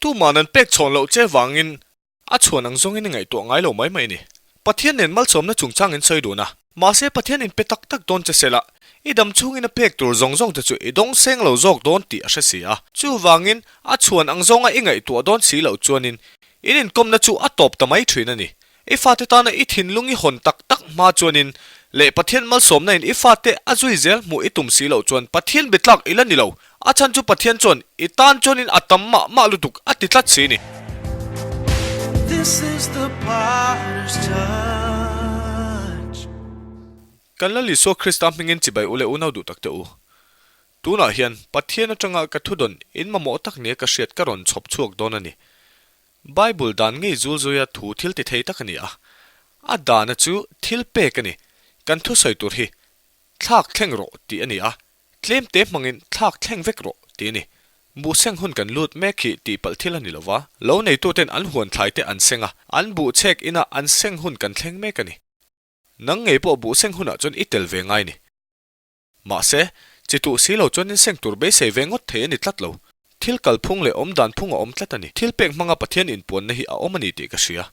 Tuman an pek chhawn loh che vangin a chhuan ang zawngin i ngaihtuah ngai lo mai mai a ni. Pathian nen malsawmna chungchang in sawi dun a. Mahse Pathian in pe tak tak dawn che sela, i dam chhungin a pek tur zawng zawng te chu i dawng seng lo zawk dawn tih a hre si a. Chuvangin a chhuan ang zawnga i ngaihtuah dawn si loh chuanin in inkawmna chu a tawp ta mai thin a ni. I fate tana i thinlung i hawn tak tak hma chuanin leh Pathian malsawmna in i fate a zui zel hmuh i tum si loh chuan Pathian be tlak i la ni lo. A chhan chu Pathian chuan i tan chuanin a tam mah mah lutuk a ti tlat si ni. This is the potter's touch. Kan Lal Isua Krista hmingin chibai u leh unau duh tak teh u. Tunah hian Pathian atanga ka thudawn in mamawh tak nia ka hriat ka rawn chhawp chhuak dawn a ni. Bible dan ngei zul zuia thu thil ti thei tak a ni a, a dana chu thil pek a ni, kan thusawi tur hi thlak thleng rawh tih a ni a, tlem te hmangin thlak thleng vek rawh tih a ni. Buh seng hun kan lut mek hi tihpalh thil a ni lova, lo neituten an huan thlai te an seng a, an buh chhek ina an seng hun kan thleng mek a ni. Nang ngei pawh buh seng hunah chuan i tel ve ngai ni. Mahse, chi tuh si lo chuan inseng tur beisei ve ngawt thei a ni tlat lo. Thil kalphung leh awm dan phung a awm tlat a ni. Thil pek hmanga Pathian inpuanna hi a awm a ni tih ka hria.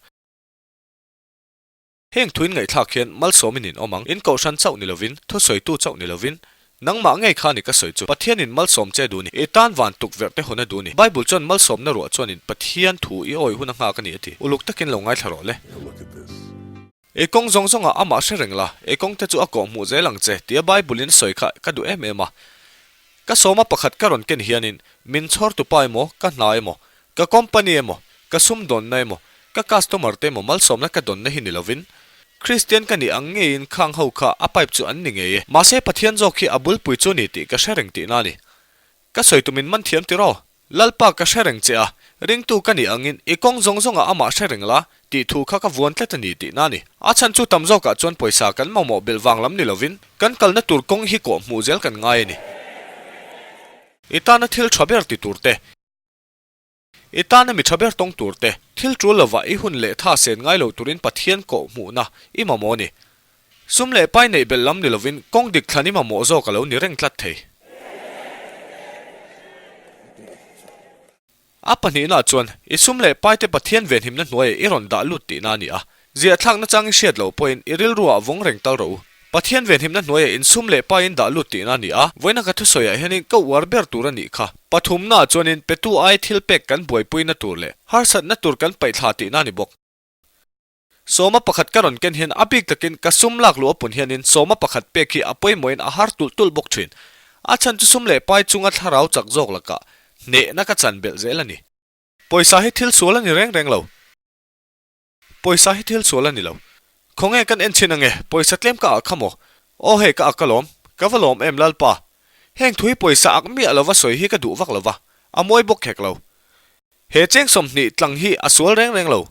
Heng thuin ngaihthlak hian malsawmin in awm ang. In kohhran chauh ni lovin, thusawitu chauh ni lovin, nangmah ngei kha ni ka sawi chu. Pathianin malsawm che duh ni. I tan van tukverh te hawn a duh ni. Bible chuan malsawmna ruah chuanin Pathian thu i awi hun a nghak a ni a ti. Uluk takin lo ngaithla rawh le. I kawng zawng zawngah amah hre reng la, i kawngte chu a kawh hmuh zel ang che, tia Bible-in sawi kha ka duh em em a. Ka sawma pakhat ka rawn ken hianin min chhawrtu pa emaw, ka hna emaw, ka company emaw, ka sumdawnna emaw, ka customer te emaw malsawmna ka dawnna hi ni lovin, Kristian ka nih ang ngeiin khang ho kha a pipe chu an ni ngei e. Mahse Pathian zawk hi a bulpui chu ni tih ka hre reng tihna a ni. Ka sawi tumin man thiam tiraw? Lalpa ka hre reng che a, ringtu ka nih angin i kawng zawng zawngah amah hre reng la, tih thu kha ka vuan tlat a ni tihna a ni. A chhan chu tam zawkah chuan pawisa kan mamawh belh vang lam ni lovin kan kalna tur kawng hi kawh hmuh zel kan ngai a ni. I tana thil tha ber ti tur te, i tana mi tha ber tawng tur te, thil tul lovah i hun leh tha sen ngai lo turin Pathian kawh hmuhna i mamawh a ni. Sum leh pai neih belh lam ni lovin kawng dik thlan i mamawh zawk a lo ni reng tlat thei. A pahnihna chuan i sum leh paite Pathian venhimna hnuaiah i rawn dah lut tihna a ni a. Ziahthlak nachang i hriat loh pawhin i rilruah vawng reng tal rawh u. Pathian venhimna hnuaiah in sum leh paiin dah lut tihna a ni a, vawiina ka thusawiah hianin ka uar ber tur a nih kha. Pathumnaah chuanin petu ai thil pek kan buaipuina tur leh harsatna tur kan paihthla tihna a ni bawk. Sawma pakhat ka rawn ken hian a bik takin ka sum lak luh a pun hianin sawma pakhat pek hi a pawimawhin a har tulh tulh bawk thin. A chhan chu sum leh pai chunga thlarau chak zawk lakah hnehna ka chan belh zel a ni. Pawisa hi thil sual a ni reng reng lo. Pawisa hi thil sual a ni lo. Khawnge kan en chhin ange, pawisa tlem ka ah kha maw? Aw hei ka ak ka lawm, ka va lawm em Lalpa. Heng thu hi pawisa ak miah lova sawi hi ka duh vak lova, a mawi bawk hek lo. He cheng 20 tlang hi a sual reng reng lo.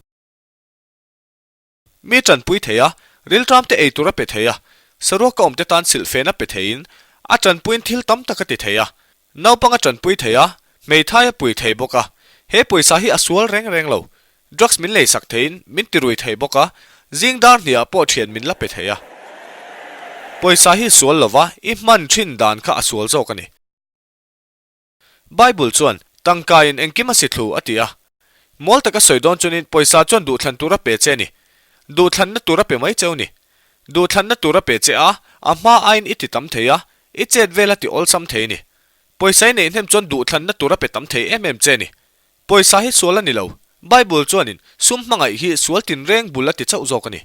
Mi tanpui thei a, rilṭam te ei tur a pe thei a, saruak ka awm te tan silhfen a pe theiin a tanpuiin thil tam tak a ti thei a, naupang a tanpui thei a, hmeithai a pui thei bawk a, he pawisa hi a sual reng reng lo, drugs min leisak theiin min tirui thei bawk a, zing dar hniah pawh ṭhian min la pe thei a. Pawisa hi sual lova i hman ṭhin dan kha a sual zawk a ni. Bible chuan, Tangkaiin engkim a si thlu, a ti a. Mawl taka sawi dawn chuanin pawisa chuan duhthlan tur a pe che a ni. Duhthlanna tur a pe mai cheu ni. Duhthlanna tur a pe che a, a hma aiin i ti tam thei a, i chet vel a ti awlsam thei a ni. Pawisa i neih hnem chuan duhthlanna tur a pe tam thei em em che a ni. Pawisa hi sual a ni lo. Bible chuanin sum hmangaih hi sual tinreng bul a ti chauh zawk a ni.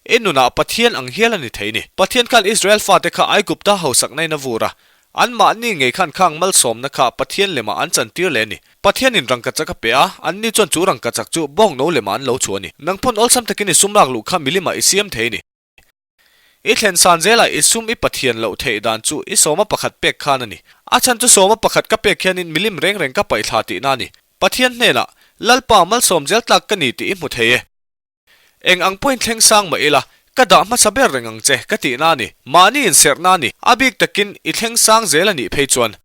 I nunah Pathian ang hial a ni thei ni. Pathian khan Israel fate kha Aigupta hausakna in a vur a. Anmahni ngei khan khang malsawmna kha Pathian lemah an chantir leh a ni. Pathianin rangkachak a pe a, anni chuan chu rangkachak chu bawngno lemah an lo chhuah a ni. Nangpawn awlsam takin i sum lak luh kha milimah i siam thei a ni. I thlen san zelah i sum i Pathian loh theih dan chu i sawma pakhat pek khan a ni. A chhan chu sawma pakhat ka pek hianin milim reng reng ka paih thla tihna a ni. Pathian hnenah, Lalpa malsawm zel tlak ka ni tih i hmu thei e. Eng ang pawhin thleng sang mah ila, ka dah hmasa ber reng ang che ka tihna a ni. Mahni inserhna a ni. A bik takin i thleng sang zel a nih phei chuan.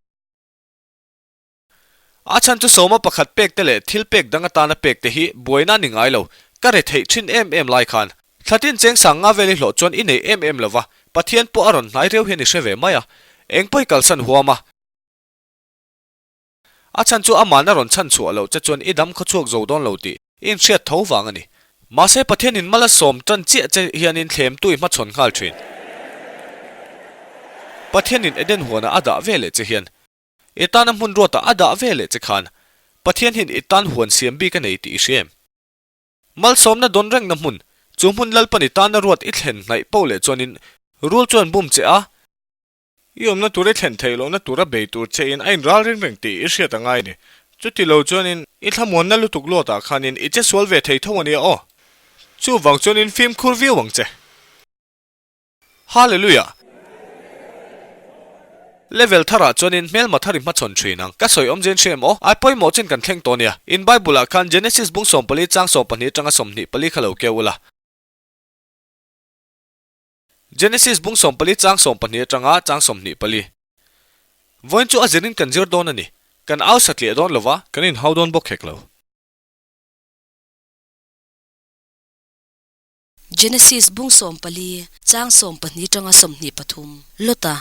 A chhan chu sawma pakhat pek te leh thil pek dang atana pek te hi buaina a ni ngai lo, ka re theih thin em em lai khan. Thlatin cheng sang nga vel i hlawh chuan i nei em em lova, Pathian pawh a rawn hnai reuh hian i hre ve mai a. Eng pawh i kalsan huam a. A chhan chu amahna rawn chhan chhuah loh che chuan i dam khawchhuak zo dawn lo tih i inhriat tho vang a ni. Mahse Pathianin mal a sawm tan chiah che hianin thlemtu i hmachhawn nghal thin. Pathianin Eden huanah a dah ve leh che hian i tana hmun ruatah a dah ve leh che khan Pathian hian i tan huan siam bik a nei tih i hria em? Malsawmna dawn rengna hmun, chu hmun Lalpan i tana ruat i thlen hnaih poh leh chuanin rul chuan bum che a, I awmna tur i thlen theih lohna tura bei tur che in a inral reng reng tih i hriat a ngai ni. Chuti lo chuanin i thlamuanna lutuk luatah khanin i che sual ve thei tho a nia aw. Chuvang chuanin fimkhur viau ang che. Hallelujah! Level tharah chuanin hmelma thar i hmachhawn thin ang. Ka sawi awmzia in hria em aw? Ai pawimawh chin kan thleng tawh nia. In Bible-ah khan Genesis bung 14 chang 12 atanga 24 kha lo keu ula. Genesis bung 14 chang 12 atanga chang 24. Vawiin chu a zirin kan zir dawn a ni. Kan au satliah dawn lova, kan inhau dawn bawk hek lo. Genesis bung 14 chang 12 atanga 23. Lota,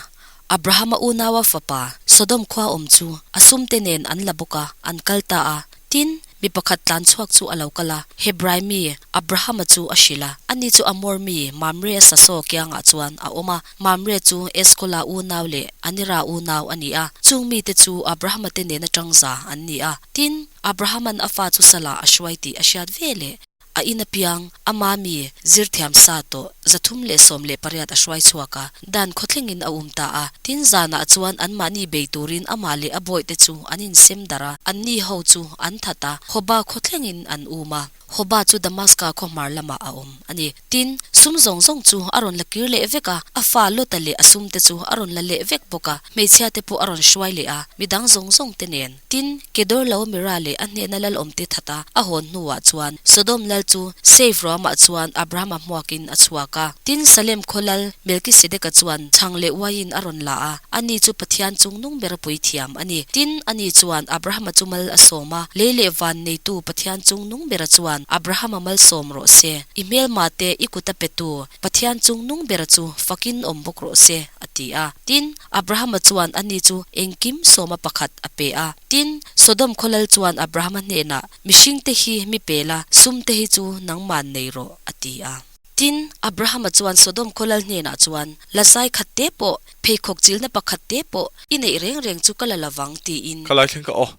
Abrahama unaua fapa, Sodom khua awm chu a sumte nen an la bawk a, an kal ta a. Tin, Mi pakhat tlan chhuak chu a lo kal a, Hebrai mi Abrahama chu a hrilh a. Ani chu Amor mi Mamre sasaw kiangah chuan a awm a. Mamre chu Eskola unau leh Anira unau a ni a. Chung mite chu Abrahama te nena tangza an ni a. Tin, Abrahama'n a fa chu salah a hruai tih a hriat ve leh. A in apiang, ama mi, zirthiam sa tawh, 318 a hruai chhuak a, dan khawthlengin a um ta a. Tin, zanah chuan anmahni bei turin amah leh a bawihte chu an insem darh a, anni ho chu an that a, Hoba khawthlengin an um a. Hoba chu Damaska khaw hmar lamah a awm a ni. Tin, sum zawng zawng chu a rawn la kir leh vek a, a fa Lota leh a sumte chu a rawn la leh vek bawk a, hmeichhiate pawh a rawn hruai leh a, midang zawng zawngte nen. Tin, Kedorlaomera leh a hnehna lalawmte that a, a hawn hnuah chuan Sodom lal chu Save ruamah chuan Abrahama hmuakin a chhuak a. Tin, Salem khaw lal Melkisedeka chuan chhang leh uaiin a rawn la a, ani chu Pathian chungnung bera puithiam a ni. Tin, ani chuan Abrahama chu mal a sawm a, lei leh van neitu Pathian chungnung bera chuan Abrahama malsawm rawh se, i hmelmate i kut a petu Pathian chungnung bera chu fakin awm bawk rawh se, a ti a. Tin, Abrahama chuan ani chu engkim sawma pakhat a pe a. Tin, Sodom khaw lal chuan Abrahama hnenah, Mihringte hi mi pe la, sumte hi chu nangman nei rawh, a ti a. Tin, Abrahama chuan Sodom khaw lal hnenah chuan, La zai khat te pawh, pheikhawk chilna pakhat te pawh i neih reng reng chu ka la lovang, tiin. Ka lai thleng ka aw.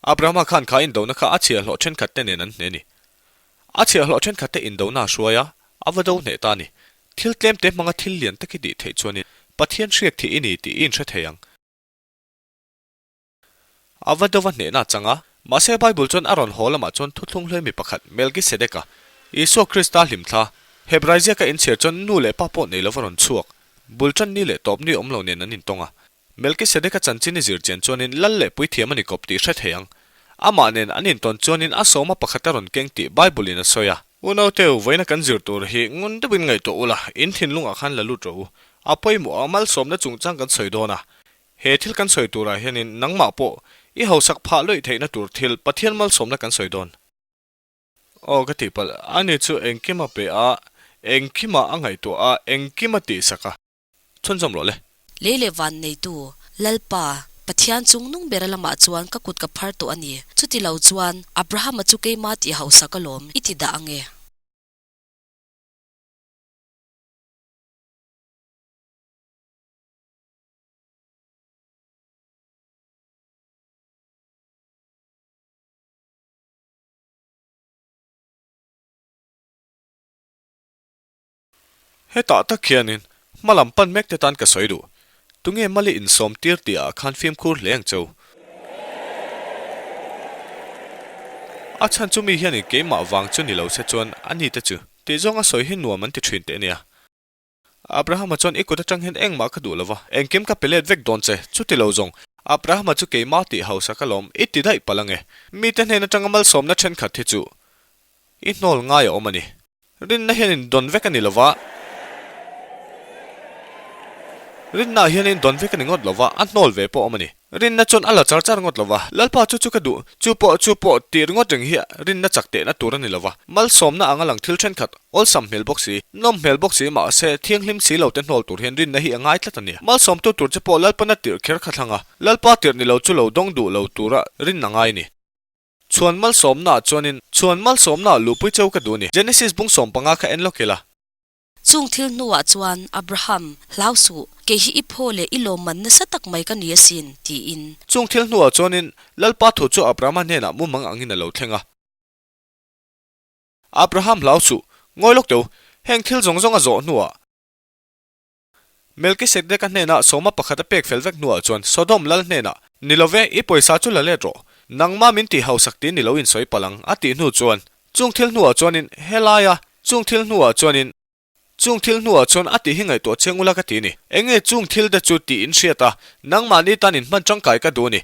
Abrahama khan kha indona kha a chhiahhlawh thenkhat te nen an hneh a ni. A chhiahhlawh thenkhat te indona a hruai a, a va do hneh ta a ni. Thil tlem te hmanga thil lian tak i tih theih chuanin Pathian hriak thih i ni tih i inhre thei ang. A va dova hnehna a chang a, mahse Bible chuan a rawn haw lamah chuan thuthlung hlui mi pakhat Melkisedeka, Isua Krista hlimthla, Hebrai ziaka inchhiar chuan nu leh pa pawh nei lova rawn chhuak, bul tan ni leh tawp ni awm lo nen an intawng a. Melkisedeka chanchin i zir chian chuanin lal leh puithiam a ni kawp tih hre thei ang. Amah nen an intawn chuanin a sawma pakhat a rawn keng tih Bible-in a sawi a. Unauteu, vawiina kan zir tur hi ngun deuhin ngaihtuah ula, in thinlungah khan la lut rawh u. A pawimawh a, malsawmna chungchang kan sawi dawn a. He thil kan sawi turah hianin nangmah pawh i hausak phah lawih theihna tur thil Pathian malsawmna kan sawi dawn. Aw ka tihpalh, ani chu engkim a pe a, engkimah a ngaihtuah a, engkim a tihsak a. Chhunzawm rawh le. Lei leh van neitu, Lalpa, Pathian chung nung bera lamah chuan ka kut ka phar tawh a ni. Chuti lo chuan, Abrahama chu keima tih hausa ka lawm, i ti dah ange. Hetah tak hianin hma lam pan mek te tan ka sawi duh. Tunge mali insawm tir tih ah khan fimkhur hle ang cheu. A chhan chu mi hianin keimah vang chu ni lo se chuan a ni te chu tih zawng a sawi hi nuam an ti thin teh ania. Abrahama chuan i kut atang hian engmah ka duh lova, engkim ka pe let vek dawn che, chuti lo zawng. Abrahama chu keimah tih hausa ka lawm, i ti daih palh ange. Mite hnen atanga malsawmna thenkhat hi chu i hnawl ngai a awm a ni. Rinna hianin dawn vek a ni lova, rinna hianin dawn vek a ni ngawt lova, a hnawl ve pawh awm a ni. Rinna chuan a la char char ngawt lo va, Lalpa chu chu ka duh, chu pawh chu pawh tih ringawt reng hi rinna chak tehna tur a ni lo va. Malsawmna anga lang thil thenkhat, awlsam hmel bawk si, nawm hmel bawk si mahse thianghlim si lo te hnawl tur hian rinna hi a ngai tlat a ni. Malsawmtu tur che pawh Lalpana tirh kher kha thlang a, Lalpa tirh ni lo chu lo dawng duh lo tura rin a ngai ni. Chhuan malsawmnaah chuanin chhuan malsawmnaah luhpui cheu ka duh a ni. Genesis bung 15 kha en lawk ila. Chung thil hnuah chuan, Abraham, hlau suh, kei hi i phaw leh i lawmman nasa tak mai ka ni asin, tiin. Chung thil hnuah chuanin Lalpa thu chu Abrahama hnenah mumang angin a lo thleng a. Abraham, hlau suh, ngawi lawk teu, heng thil zawng zawng a zawh hnuah. Melkisedeka hnenah sawma pakhat a pek fel vek hnuah chuan Sodom lal hnenah, Ni lo ve, i pawisa chu la let rawh, nangmah min tih hausak tiin i lo insawi palh ang, a tih hnu chuan, Chung thil hnuah chuanin helaia, chung thil hnuah chuanin, chung thil hnuah chuan a tih hi ngaihtuah chiang ula ka ti ni. Enge chung thil te chu tih in hriat a, nangmahni tan in hman tangkai ka duh a ni.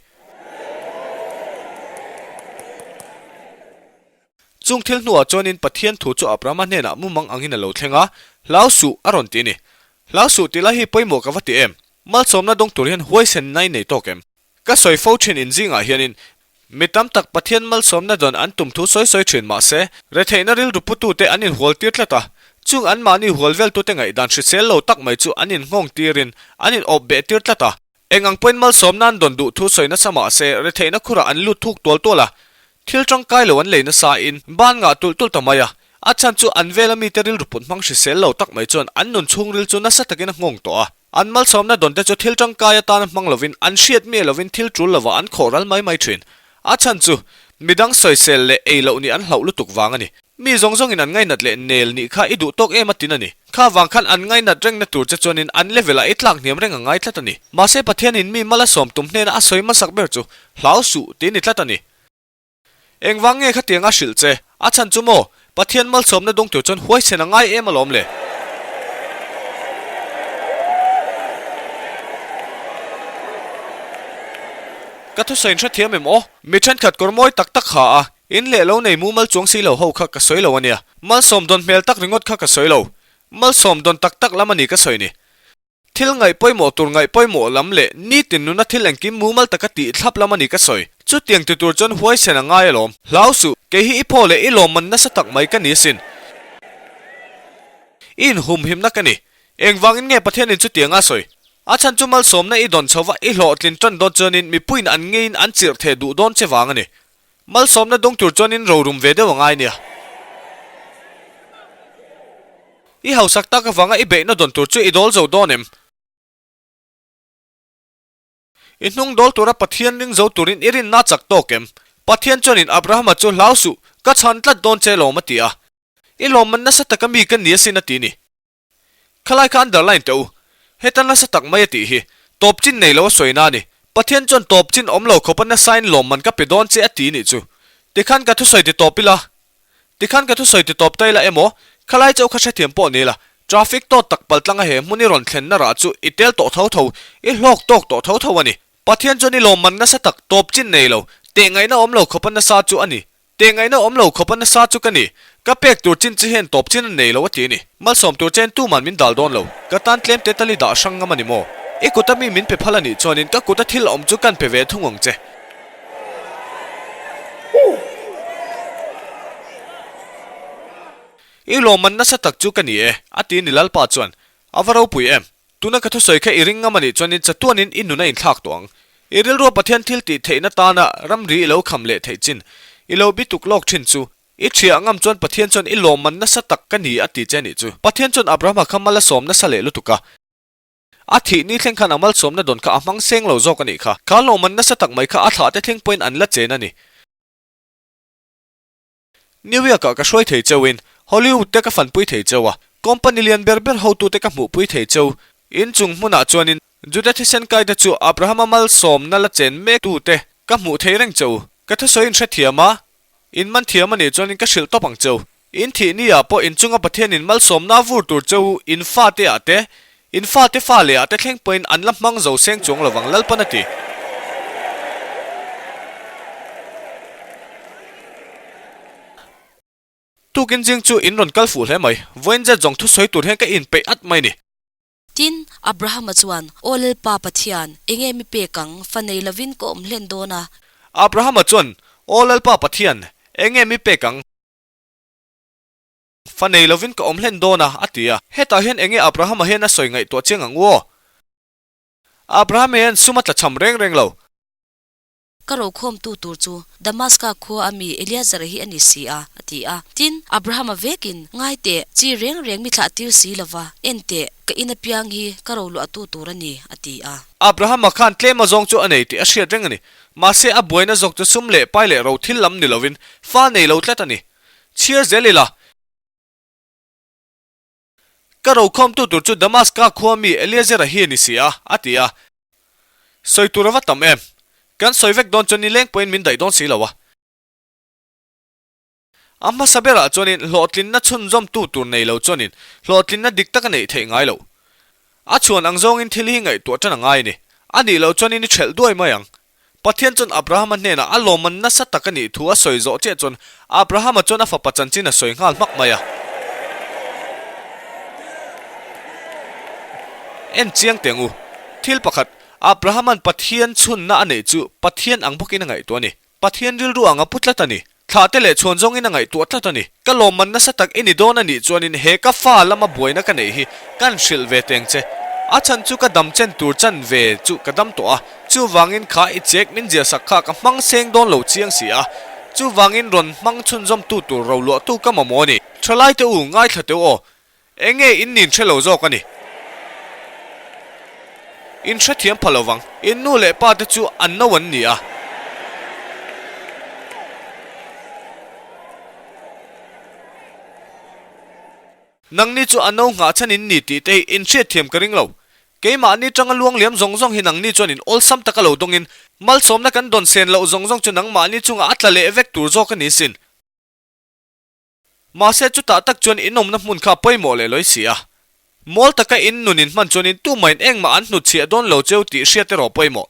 Chung thil hnuah chuanin Pathian thu chu Abrahama hnenah mumang angin a lo thleng a, Hlau suh a rawn ti a ni. Hlau suh tih lai hi pawimawh ka va ti em? Malsawmna dawng tur hian huaisen nai nei tawk em? Ka sawi fo thin in zingah hianin mi tam tak Pathian malsawmna dawn an tum thu sawi sawi thin mahse, retheihna rilru putute an inhual tir tlat a, chung anmahni hual veltute ngaihdan hrisel lo tak mai chu an innghawng tirin an in awp beh tir tlat a. Eng ang pawhin malsawmna an dawn duh thu sawi nasa mahse, retheihna khurah an lut thuk tual tual a, thil tangkai lo an lei nasa in ban ngah tulh tulh ta mai a, a chhan chu an vela mite rilru put hmang hrisel lo tak mai chuan an nun chhungril chu nasa takin a nghawng tawh a. An malsawmna dawnte chu thil tangkai atana hmang lovin an hriat miah lovin thil tul lovah an khawh ral mai mai thin. A chhan chu, midang sawisel leh ei loh nih an hlauh lutuk vang a ni. Mi zawng zawngin an ngainat leh nel nih kha i duh tawk em a tin a ni. Kha vang khan an ngainat rengna tur che chuanin an level ah i tlak hniam reng a ngai tlat a ni. Mahse Pathianin mi mal a sawm tum hnena a sawi hmasak ber chu, Hlau suh, tih a ni tlat a ni. Engvang nge khatiang a hrilh che? A chhan chu maw? Pathian malsawmna dawng tur chuan huaisen a ngai em alawm le? Ka thusawi in hrethiam em aw? Mi thenkhat kawr mawi tak tak ha a, in leh lo nei mumal chuang si lo ho kha ka sawi lo ania. Malsawm dawn hmel tak ringawt kha ka sawi lo. Malsawm dawn tak tak lam a ni ka sawi ni. Thil ngaih pawimawh tur ngaih pawimawh lam leh nitin nuna thil engkim mumal taka tih thlap lam a ni ka sawi. Chutiang ti tur chuan huaisen a ngai alawm. Hlau suh, kei hi i phaw leh i lawmman nasa tak mai ka ni asin. I inhumhimna ka ni. Engvangin nge Pathianin chutiang a sawi? A chhan chu malsawmna i dawn chho va i hlawhtlin tan dawn chuanin mipuiin an ngeiin an chirh theh duh dawn che vang a ni. Malsawmna dawng tur chuanin rorum ve deuh a ngai nia. I hausak tak avanga i beihna dawn tur chu i dawl zo dawn em? I hnung dawl tura Pathian ring zo turin i rinna chak tawk em? Pathian chuanin Abrahama chu hlau suh, ka chhan tlat dawn che lawm a ti a. I lawmman nasa taka mi ka ni asin a ti ni. Khalai kha underline teh u. Heta nasa tak mai a tih hi. Tawp chin nei lo a sawi na a ni. Pathian chuan tawp chin awm lo khawpa nasain lawmman ka pe dawn che a ti nih chu. Tikhan ka thusawi ti tawp ila. Tikhan ka thusawi ti tawp ta ila emaw, khalai chauh kha hrethiam pawh ni la. Traffic tawt tak paltlanga he hmun i rawn thlenna rah chu i tel tawh tho tho, i hlawk tawk tawh tho tho a ni. Pathian chuan i lawmman nasa tak tawp chin nei lo, teh ngaihna awm lo khawpa nasa chu a ni. Teh ngaihna awm lo khawp a nasa chu ka ni. Ka pek tur chin chi hian tawp chin a nei lo a ti a ni. Malsawm tur chen tuman min dal dawn lo. Ka tan tlem te tali dah hrang ngam a ni maw? I kuta mi min pe phal a nih chuanin ka kuta thil awm chu kan pe ve thung ang che. I lawmman nasa tak chu ka ni e, a ti a ni Lalpa chuan. A va ropui em? Tuna ka thusawi kha i ring ngam a nih chuanin chatuanin i nun a inthlak tawh ang. I rilrua Pathian thil tih theihna tana ramri i lo kham leh theih chin, i lo bi tuk lawk thin chu. I thiah ngam chuan Pathian chuan i lawmman nasa tak ka ni a ti che nih chu. Pathian chuan Abrahama kha mal a sawm nasa leh lutuk a. A thih ni thleng khan a malsawmna dawn kha a hmang seng lo zawk a nih kha. Kha lawmman nasa tak mai kha a thlah te thleng pawhin an la chen a ni. New York-ah ka hruai thei cheuin Hollywood te ka fanpui thei cheu a, company lian ber ber hotute ka hmuhpui thei cheu. Inchung hmunah chuanin Juda thisen kaite chu Abrahama malsawmna la chen mek tute ka hmuh thei reng cheu. Ka thusawi in hrethiam a, in man thiam a nih chuanin ka hrilh tawp ang cheu. In thih ni ah pawh inchunga Pathianin malsawmna vur tur cheu in fate ah te, in fate fa leh ah te thleng pawhin an la hmang zo seng chuang lovang Lalpan a ti. Tukin zing chu in rawn kal fuh hle mai. Vawiin zet zawng thusawi tur hian ka inpeih at mai ni. Tin, Abrahama chuan, Aw Lalpa Pathian, enge mi pek ang, fa nei lovin ka awm hlen dawn a? Abrahama chuan, Aw Lalpa Pathian, enge mi pek ang, fa nei lovin ka awm hlen dawn a? a ti a. Hetah hian enge Abrahama hian a sawi ngaihtuah chiang ang u aw? Abrahama hian sum a tlachham reng reng lo. Ka rokhawmtu tur chu Damaska khua a mi Eliazar hi a ni si a, a ti a. Tin, Abrahama vekin, Ngai teh, chi reng reng mi thlah tir si lo va, en teh, ka in apiang hi ka ro luahtu tur a ni, a ti a. Abrahama khan tlem azawng chu a nei tih a hriat reng a ni. Mahse, a buaina zawk chu sum leh pai leh ro thil lam ni lovin fa nei lo tlat a ni. Chhiar zel ila. Ka rokhawmtu tur chu Damaska khua mi Eliezera hi a ni si a, a ti a. Sawi tur a va tam em? Kan sawi vek dawn chuan nileng pawhin min daih dawn si lo a. A hmasa berah chuanin hlawhtlinna chhunzawmtu tur nei lo chuanin hlawhtlinna dik tak a neih theih ngai lo. A chhuan ang zawngin thil hi ngaihtuah tan a ngai a ni. A nih loh chuanin i ṭhelh duai mai ang. Pathian chuan Abrahama hnenah a lawmman nasa tak a nih thu a sawi zawh chiah chuan Abrahama chuan a fapa chanchin a sawi nghal hmak mai a. En chiang teh ang u. Thil pakhat, Abrahama'n Pathian chhunna a neih chu Pathian ang bawkin a ngaihtuah a ni. Pathian rilru ang a pu tlat a ni. Thlah te leh chhuan zawngin a ngaihtuah tlat a ni. Ka lawmman nasa tak i ni dawn a nih chuanin he ka fa lama buaina ka neih hi kan hrilh ve teng che. A chhan chu ka dam chen tur chan ve chu ka dam tawh a, chuvangin kha i chek min ziahsak kha ka hmang seng dawn lo chiang si a. Chuvangin rawn hmang chhunzawmtu tur roluahtu ka mamawh a ni. Thalaite u, ngaithla teu aw. Enge in nin hre lo zawk a ni. In hrethiam pha lo vang. In nu leh pa te chu an no an ni a. Nangni chu a no nghah chhan in ni tih te hi in hriatthiam ka ring lo. Keimahni tanga luang liam zawng zawng hi nangni chuan in awlsam taka lo dawngin malsawmna kan dawn sen loh zawng zawng chu nangmahni chungah a tla leh vek tur zawk a ni sin. Mahse chutah tak chuan in awmna hmun kha pawimawh leh lawi si a. Mawl taka in nun in hman chuanin tumahin engmah an hnutchhiah dawn lo cheu tih hriat erawh pawimawh.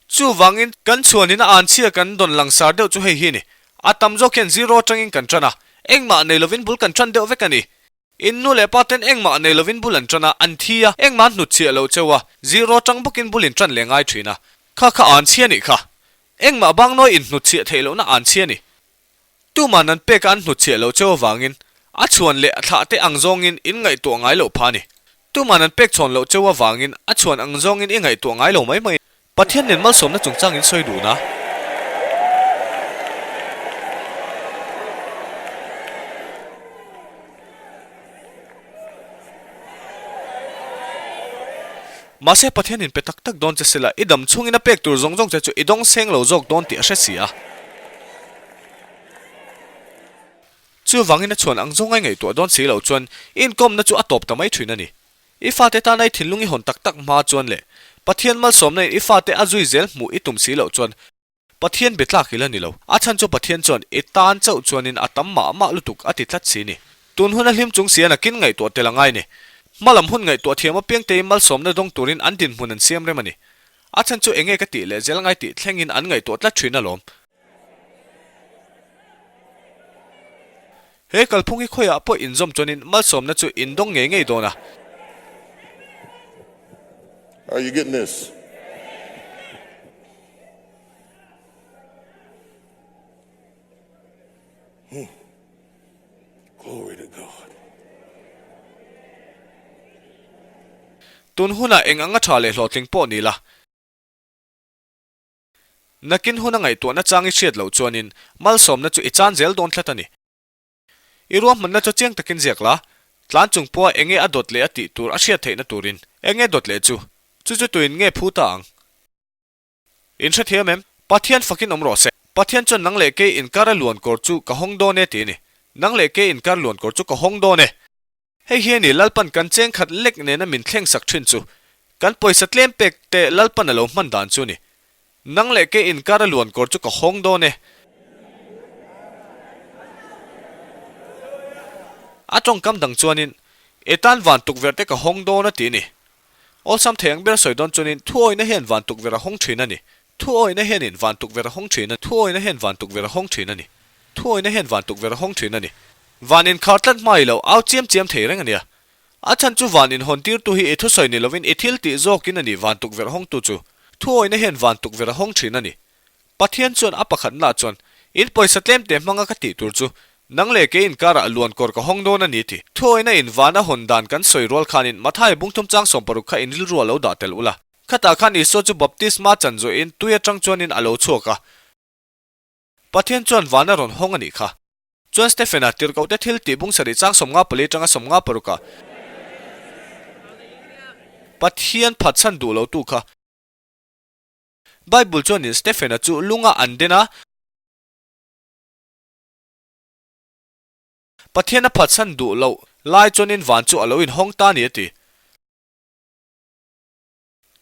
Chuvangin kan chhuanin a anchhia kan dawn langsar deuh chu hei hi a ni. A tam zawk hian zero atangin kan tan a, engmah nei lovin bul kan tan deuh vek a ni. In nu leh pa ten engmah nei lovin bul an tan a, an thi a, engmah an hnutchhiah lo cheu a, zero atang bawkin bul in tan leh ngai thin a. Kha kha anchhia nih kha. Engmah bangnawi in hnutchhiah theih lohna anchhia a ni. Tuman an peka an hnutchhiah loh cheu avangin a chhuan leh a thlah te ang zawngin in ngaihtuah ngai loh pha a ni. Tuman an pek chhawn loh cheu avangin a chhuan ang zawngin i ngaihtuah ngai lo mai mai. Pathian nen malsawmna chungchang in sawi dun a. Mahse Pathian in pe tak tak dawn che sela i dam chhungin a pek tur zawng zawng che chu i dawng seng lo zawk dawn tih a hre si a. Chuvangin a chhuan ang zawngai ngaihtuah dawn si loh chuan i inkawmna chu a tawp ta mai thin a ni. I fate tana i thinlung i hawn tak tak hma chuan leh Pathian malsawmna in i fate a zui zel hmuh i tum si loh chuan Pathian be tlak ila ni lo. A chhan chu Pathian chuan i tan chauh chuanin a tam mah mah lutuk a ti tlat si ni. Tun hun a hlim chung si a nakin ngaihtuah tel a ngai ni. Hmalam hun ngaihtuah thiam apiang tei malsawmna dawng turin an dinhmun an siam rem a ni. A chhan chu enge ka tih leh zel ngai tih thlengin an ngaihtuah tlat thin alawm. He kalphung hi khawiah pawh inzawm chuanin malsawmna chu in dawng ngei ngei dawn a. Are you getting this? Hmm. Glory to God. Tun hunah eng anga tha leh hlawhtling pawh ni la. Nakin huna ngaihtuahna chang i hriat loh chuanin malsawmna chu i chan zel dawn tlat a ni. I ruahmanna chu chiang takin ziak la, tlan chung pawha enge a dawt leh a tih tur a hriat theihna turin enge dawt leh chu, chu chu tuin nge phu ta ang? In hrethiam em? Pathian fakin awm rawh se. Pathian chuan nang leh kei inkar a luan kawr chu ka hawng dawn e ti a ni. Nang leh kei inkar luan kawr chu ka hawng dawn e. Hei hi a ni Lalpan kan cheng khat lek nena min thleng sak thin chu. Kan pawisa tlem pek te Lalpan a lo hman dan chu a ni. Nang leh kei inkar a luan kawr chu ka hawng dawn e. A tawngkam dang chuanin, I tan van tukverh te ka hawng dawn a ti a ni. Awlsam thei ang ber sawi dawn chuanin thuawihna hian van tukverh a hawng thin a ni. Thuawihna hianin van tukverh a hawng thin a, thuawihna hian van tukverh a hawng thin a ni. Thuawihna hian van tukverh a hawng thin a ni. Van inkhar tlat hma i lo au chiam chiam thei reng a nia. A chhan chu van inhawn tirtu hi i thusawi ni lovin i thil tih zawkin a ni van tukverh hawngtu chu. Thuawihna hian van tukverh a hawng thin a ni. Pathian chuan a pakhatna chuan, In pawisa tlemte hmanga ka tih tur chu, nang leh kei inkarah luan kawr ka hawng dawn a ni ti. Thuawihna in van a hawn dan kan sawi rual khanin Mathai bungthum chang 60 kha in rilru a lo dah tel ula. Khatah khan Isua chu baptisma chan zawhin tui atang chuanin a lo chhuak a. Pathian chuan van a rawn hawng a nih kha. Chuan Stephen-a tirhkohte thil tih bung sarih chang 54 atanga 56 ah Pathian phatsan duh lotu kha Bible chuanin Stephen-a chu lunga an den a, Pathian a phatsan duh loh lai chuanin van chu a lo inhawng ta a ni a ti.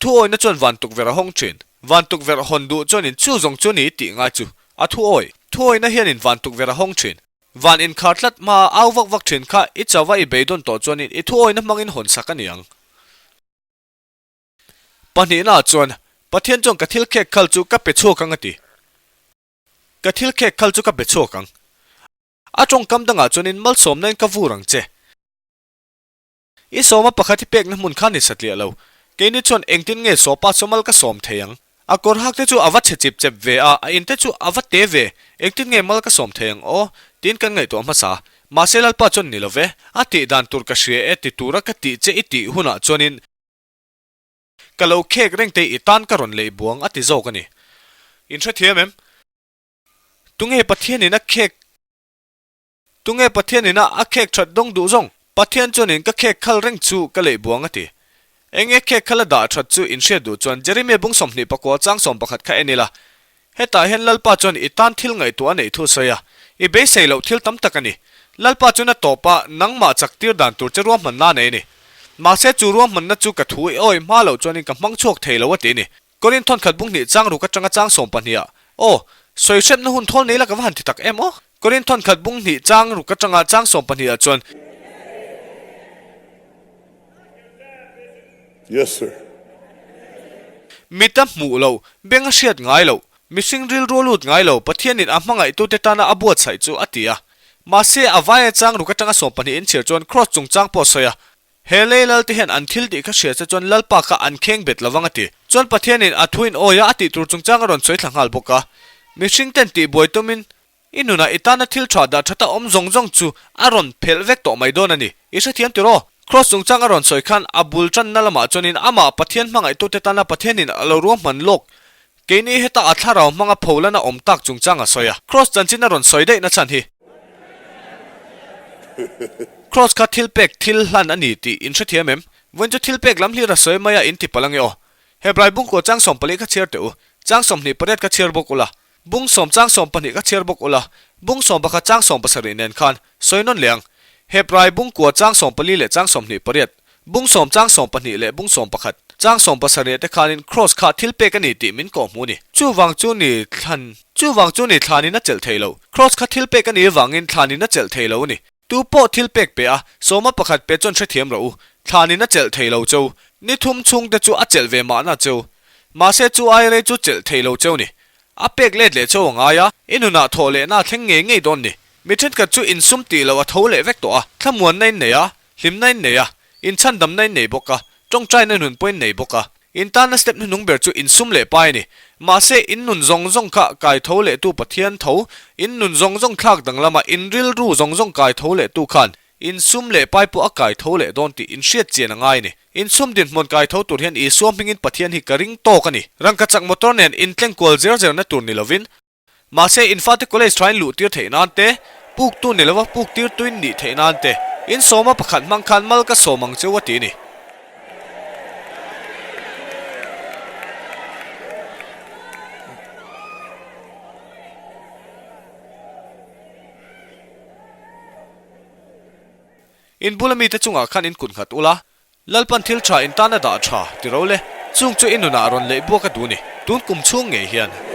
Thuawihna chuan van tukverh a hawng thin. Van tukverh hawn duh chuanin chu zawng chu ni tih ngai chu a thuawi. Thuawihna hianin van tukverh a hawng thin. Van inkhar tlat hma au vak vak thin kha i chauva i beidawn tawh chuanin i thuawihna hmangin hawn sak a ni ang. Pahnihnaah chuan, Pathian chuan ka thil khek khal chu ka pe chhuak ang a ti. Ka thil khek khal chu ka pe chhuak ang. A tawngkam dangah chuanin malsawmnain ka vur ang che. I sawma pakhat hi pekna hmun kha ni satliah lo. Keini chuan engtin nge sawpa sawmal ka sawm thei ang? A kawr hak te chu a va chhe chip chep ve a, a in te chu a va te ve. Engtin nge mal ka sawm thei ang aw? Tiin kan ngaihtuah hmasa. Mahse Lalpa chuan ni lo ve. A tih dan tur ka hria e ti tura ka tih che i tih hunah chuanin ka lo khek reng te i tan ka rawn leih buang a ti zawk a ni. In hrethiam em? Tunge Pathianin a khek? Tunge Pathian ina a khek that dawng duh zawng? Pathian chuanin ka khek khal reng chu ka leih buang a ti. Enge khek khal a dah that chu in hriat duh chuan Jeremia bung 29 chang 11 kha en ila. Hetah hian Lalpa chuan i tan thil ngaihtuah a neih thu a sawi a, i beisei loh thil tam tak a ni. Lalpa chuan a tawp a, nangmah chak tir dan tur che ruahmanna a nei a ni. Mahse chu ruahmanna chu ka thu i awih hma loh chuanin ka hmang chhuak thei lo a ti a ni. Korin thawnkhat bung hnih chang ruk atanga chang 12 ah, Aw, sawi hrepna hun thawl nei la ka va han ti tak em aw? Korin thawnkhat bung hnih chang ruk atanga chang 12 ah chuan. Yes sir. Mit a hmuh loh, beng a hriat ngai loh, mihring rilru a lut ngai lo, Pathianin a hmangaihtute tana a buatsaih chu a ti a. Mahse, a vaia chang ruk atanga 12 inchhir chuan Kraws chungchang pawh a sawi a, He lei lal te hian an thil tih kha hria che chuan Lalpa kha an kheng bet lovang a ti. Chuan Pathianin a thuin awi a a tih tur chungchang a rawn sawi thla nghal bawk a. Mihring ten tih buai tumin i nunah i tana thil tha dah thata awm zawng zawng chu a rawn phelh vek tawh mai dawn a ni. I hrethiam tiraw? Kraws chungchang a rawn sawi khan a bul tanna lamah chuanin amah Pathian hmangaihtute tana Pathianin a lo ruahman lawk Keini heta a thlarau hmanga pholana awm tak chungchang a sawi a, Kraws chanchin a rawn sawi daih na chhan hi. Kraws kha thil pek thil hlan a ni tih in hrethiam em? Vawiin chu thil pek lam hlir a sawi mai a in ti palh ange aw. Hebrai bungkua chang 14 kha chhiar teh u, chang 28 kha chhiar bawk ula, bung sawm chang 12 kha chhiar bawk ula, bung 11 chang 70 nen khan sawi nawn leh ang. Hebrai bungkua chang 14 leh chang 28. Bung sawm chang 12 leh bung 11, chang 17 te khanin Kraws kha thil pek a ni tih min kawh hmu a ni. Chuvang chu ni thlan Chuvang chu ni thlanin a chelh thei lo. Kraws kha thil pek a nih avangin thlanin a chelh thei lo a ni. Tu pawh thil pek pe a, sawma pakhat pe chuan hrethiam rawh u. Thlanin a chelh thei lo cheu. Ni thum chhungte chu a chelh ve mahna cheu. Mahse chu ai rei chu chelh thei lo cheu ni. A pek let leh cheu a ngai a, i nunah thawh lehna a thleng ngei ngei dawn ni. Mi thenkhat chu insum tih loh a tho leh vek tawh a, thlamuanna in nei a, Hlimna in nei a, inchhandamna in nei bawk a, tawngtaina nun pawh in nei bawk a. In tana step hnuhnung ber chu insum leh pai a ni. Mahse, in nun zawng zawng kha kai tho lehtu Pathian tho, in nun zawng zawng thlak danglama in rilru zawng zawng kai tho lehtu khan insum leh pai pawh a kai tho leh dawn tih in hriat chian a ngai a ni. Insum dinhmun kai tho tur hian Isua hmingin Pathian hi ka ring tawk a ni. Rangkachak motor nen intlengkual zer zerna tur ni lovin, Mahse, in fate college thain luh tir theih nan te, puk tu ni lova puk tir tuin nih theih nan te, in sawma pakhat hmang khan mal ka sawm ang cheu a ti a ni. In bula mite chungah khan in kut nghat ula, Lalpan thil tha in tan a dah tha ti ro le, chung chu i nunah rawn leih buak a duh ni, tun kum chhung ngei hian.